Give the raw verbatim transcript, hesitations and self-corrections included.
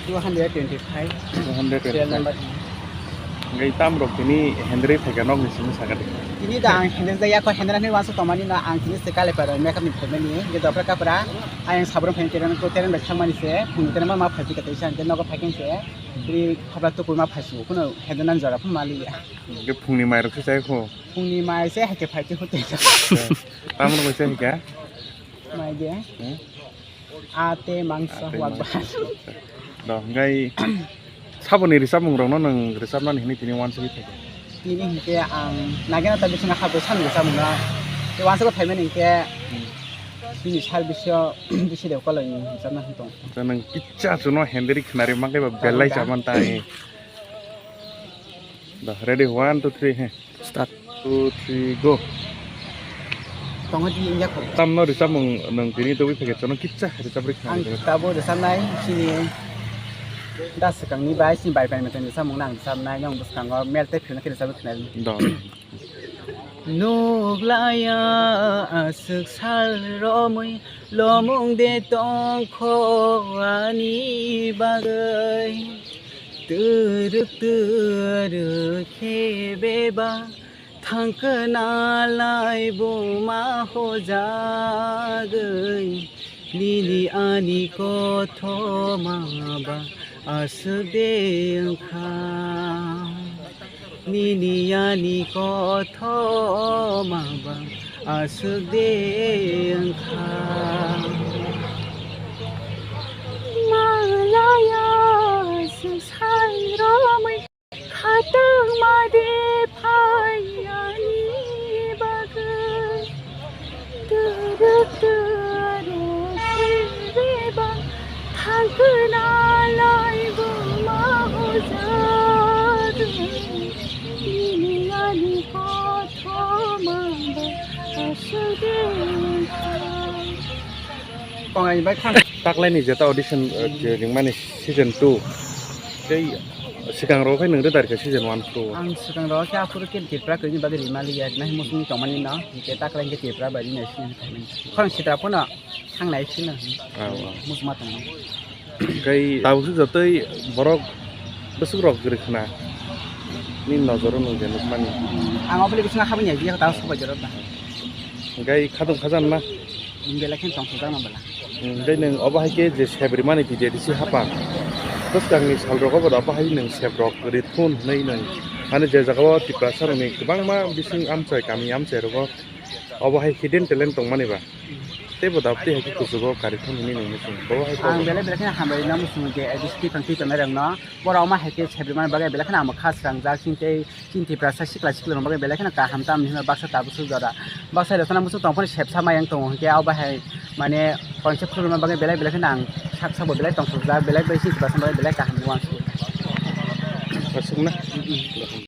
Two hundred twenty-five. Two hundred twenty-five. Serial number. Hingke tam rok tini hendri phaikha nokni simi sakha de. Tini da ang hendri jaya ko hendri ni wansa tomani na ang tini se kale para makeup ni phaimani. Hingke dopra kapra ayang sabro phaikha ko teren bai thangmani se. Phung teren ma ma phaikha tei sa hingke nogo phaikha se. Bri khobra tukur ma phaisu kuno hendri nan jora phun mali ya. Hingke phungni mai rok se chai kho. Phungni mai se hake phaikha hote. Tam rok se hingke. Mai ge. Hmm? Ate mangsa. Ate wak mangsa. Bahar. Do, hingke saboni rwchapmung rokno nwng rwchapnani hwnwi tini wansugwi phaikha? Tini hingke ang nagena ta bisingno habo sani rwchapmungno. Tei wansugwi phaimani hingke Hmm. Bini sal bisio bisi de koloi ni rwchapna hwn tong. Nwng kicha chuno hendri khnari mankhe ba belai chaman ta. Do, ready, one, two, three, he. Start. Two, three, go. Tongo di injak ko. Tamno rwchapmung nwng tini tubui phaikha chono kicha rwchap rikha. Ang tabo rwchapnai chini da swkangni bai chini bai bai meten rwchapmung nang rwchapnai nong bwskango mel tei phirna khe rwchap rikha. Do. Nuklaiya aswk sal romwi lomung de tongkho ani bagwi. Twrwk twrwk khe bebak thangkhe nalai buma hojagwi. Nini ani kothoma ba aswk de wngkha. Nini ani kothoma ba aswk de wngkha. Malaya aswk sai romwi khatungma de phai ani bagwi. Twrwk twrwk bebak thangkhe nalai buma hojagwi. Nini ani kothoma ba aswk de wngkha. Kongai bai khang. Taklaini jeta audition, eh, je ringmani season two. Tei swkang rok khai nwng rwdar kha season one, two. Ang swkang rok khe aphuru khe Tripura kwrwini bagwi rimali ya, nai musung tongmani no, hingke taklai hingke Tripura bai rinai sini khaimani. Khorang sitra phano thangnai sino. Ah, ah. Musma tongo. Kai tabuk suk jotoi borok bwswk rok kwrwi khna. Ni nojoro nwng je nukmani. Ang obole bising habani ya, biya taw sok bai jorok ta. Kai khadung khajan na. Belai khe tong sojak no bela. Hmm, tei nwng obo hai khe je sep rimani T D D C hapang. Bwskangni sal rogo bo obo hai nwng sep rok ri thun hwnwi nwng. Ani je jagao Tiprasa rokni kwbangma bising amchai kami amchai rogo obo hai hidden talent tongmani ba. Tei bo dap tei hai khe kuchugo kari thun hwnwi nwng muchung. Bo hai khe ang belai belai khe hambai na muchung je A D C twi tong twi tongnai rok no. Borok omo hai khe sep rimani bagwi belai kheno ang bo kha srangjak chini tei chini Tiprasa sikla siklirok bagwi belai kheno kaham tamni hwnba baksa tabuk suk jora. Baksa rwchapna muchung tong phano sepsa mayang tongo hwnkhe abo hai mane concept khuluma bagwi belai belai kheno ang sak sabo belai tongthokjak belai belai chini Tiprasa bagwi belai kaham uansuk. Aswk na? Mm, mm.